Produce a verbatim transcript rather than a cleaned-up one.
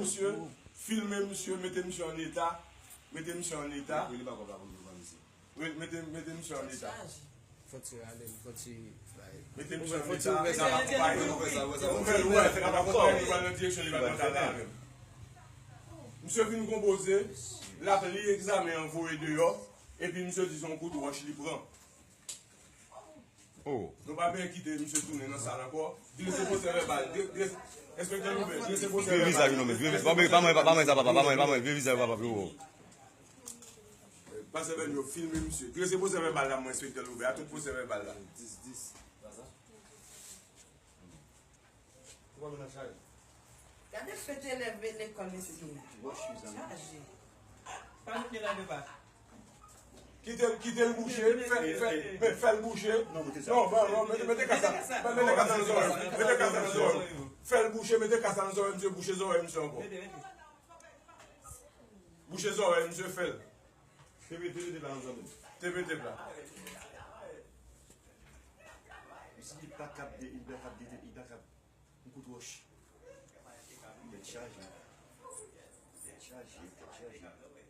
Misye, filme misye, mete misye an eta, mete misye an eta. Mete, mete misye an eta. Mete misye an eta. Misye vin konpoze, l ap li egzamen an, voye deyò, epi misye di se yon kout wòch li pran. Nou pa bezwen kite misye tounen nan sal ankò. Drese pwosè vèbal. Enspektè Louben, drese pwosè vèbal. Vire vizaj ou non, men. Vire vizaj. Pa mwen, pa mwen, pa mwen sa, papa. Pa mwen, pa mwen. Vire vizaj ou, papa, pou yo wè w. Pase bèn yo, filme misye. Drese pwosè vèbal la, mwen, enspektè Louben. A tout pwosè vèbal la. Gade fete leve lekòl mesye. Chaje. Pa met men la depa. Kite l, kite l bouche, fè, fè, men fè l bouche. Non, non, non, mete, mete kasa. Mete kasa nan zòrèy. Mete kasa nan zòrèy. Fè l bouche, mete kasa nan zòrèy misye, bouche zòrèy misye ankò. Bouche zòrèy misye, fè l. Tepe, tepe, tepe la, zanmi. Tepe, tepe la. Misye pa kab de, li pa kab de, li pa kab. Yon kout wòch. Tèt chaje. Tèt chaje, tèt chaje.